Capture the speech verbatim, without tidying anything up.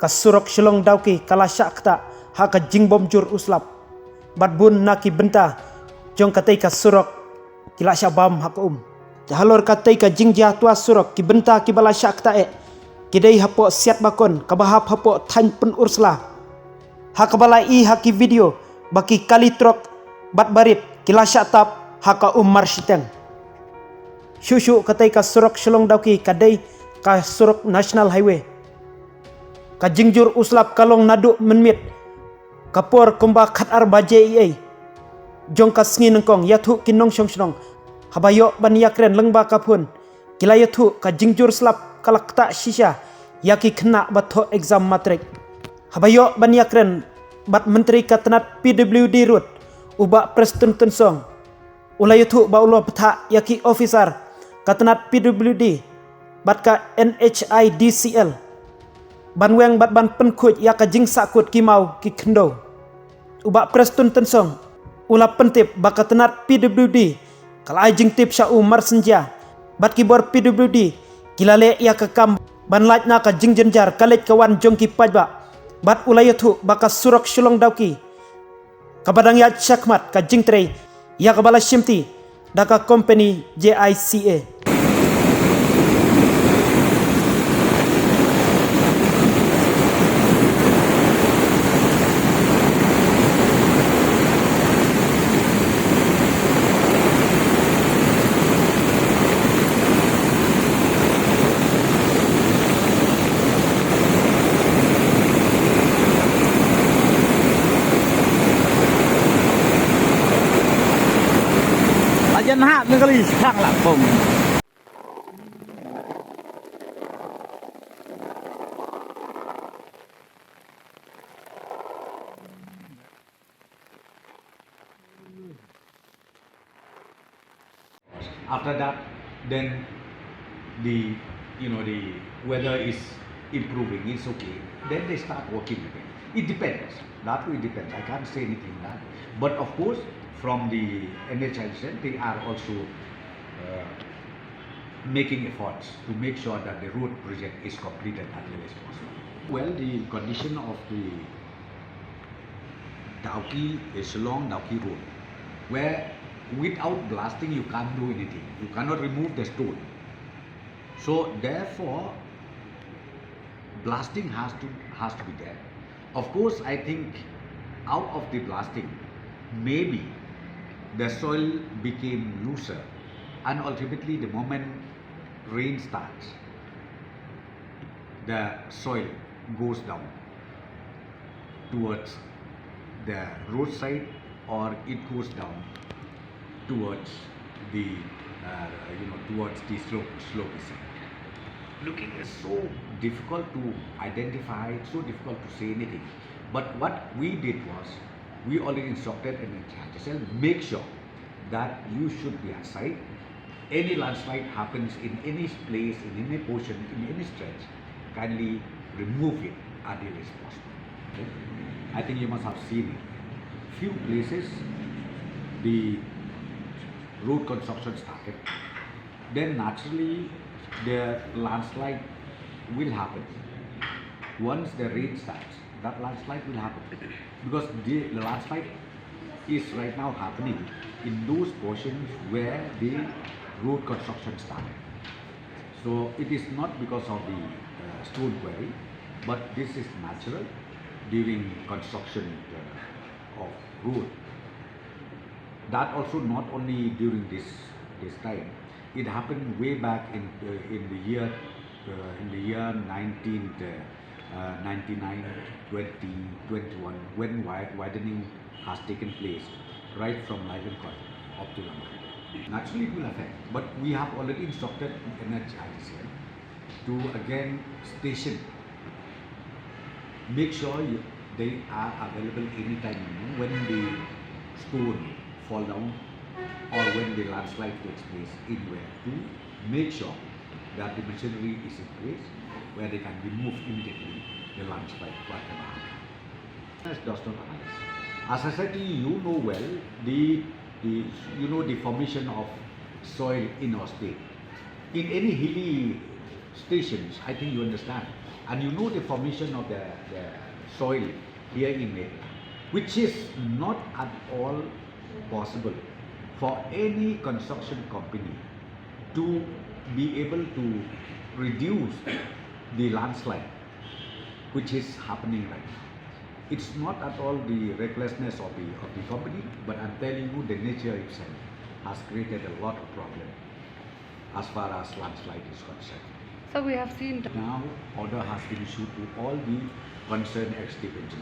Ka surok Shillong Dawki ka la shah ktah ha ka jingbym jur u slap. Bad bun na ki bynta jong katei ka surok ki la shah bam ha ka um. Te halor katei ka jingjia twa surok, ki bynta kiba la shah ktah eh ki dei hapoh Siatbakon kaba hap hapoh thaiñ Pynursla, ha kaba la i ha ki video ba ki kali trok bad barit ki la shah tap ha ka um marshiteng. Shuh shuh katei ka surok Shillong Dawki ka dei ka surok National Highway. Ka jingjur u slap ka long naduh mynmiet ka por kumba khatar baje eiei jong ka sngi nyngkong, ïathuh ki nongshong shnong. Haba ïoh ban ïakren lyngba ka phone, ki la ïathuh ka jingjur slap ka la ktah shisha ïa ki khynnah ba thoh exam matrik. Haba ïoh ban ïakren bad Myntri ka tnat P W D Road, u Bah Prestone Tynsong, u la ïathuh ba u la bthah ïa ki officer ka tnat P W D bad ka N H I D C L ban weng bad ban pynkhuid ïa ka jingsahkut ki maw ki khyndew. U Bah Prestone Tynsong u la pyntip ba ka tnat P W D ka la ai jingtip sha u marsynja bad ki bor P W D ki la leh ïa ka kam ban lait na ka jingjynjar ka leit ka wan jong ki paidbah. Bad u la ïathuh ba ka surok Shillong Dawki kaba dang ïaid shakhmat ka jingtrei ïa kaba la shimti da ka kompani J I C A. Ajan hak negeri sekarang lah kong. After that, then the, you know, the weather is improving, it's okay. Then they start working again. It depends. That way it depends. I can't say anything on that. But of course, from the N H I D C L, they are also uh, making efforts to make sure that the road project is completed as early as possible. Well, the condition of the Dawki, uh, Shillong Dawki road, where without blasting you can't do anything. You cannot remove the stone. So therefore, blasting has to, has to be there. Of course, I think out of the blasting, maybe the soil became looser, and ultimately, the moment rain starts, the soil goes down towards the roadside, or it goes down towards the, uh, you know, towards the slope, slopey side. Looking, it's so difficult to identify, it's so difficult to say anything. But what we did was, we already instructed N H I D C L, make sure that you should be at site. Any landslide happens in any place, in any portion, in any stretch, kindly remove it as early as possible. Okay? I think you must have seen it. Few places, the road construction started. Then naturally, the landslide will happen. Once the rain starts, that landslide will happen. Because the, the landslide is right now happening in those portions where the road construction started. So it is not because of the, uh, stone quarry, but this is natural during construction, uh, of road. That also not only during this, this time, it happened way back in, uh, in the year, uh, in the year nineteen, uh, uh, ninety-nine, twenty, twenty-one, when wi-, widening has taken place right from Lailenkhoi up to Lamka. Naturally, it will affect, but we have already instructed N H I D C L to again station, make sure you, they are available anytime, you know, when the stone fall down or when the landslide takes place, in where to make sure that the machinery is in place where they can remove immediately the landslide, whatever happens. Does not arise. As I said to you, you know well the, the, you know, the formation of soil in our state. In any hilly stations, I think you understand. And you know the formation of the, the soil here in Meghalaya, which is not at all possible for any construction company to be able to reduce the landslide which is happening right now. It's not at all the recklessness of the, of the company, but I'm telling you, the nature itself has created a lot of problem as far as landslide is concerned. So we have seen. Now, order has been issued to all the concerned executive engineers.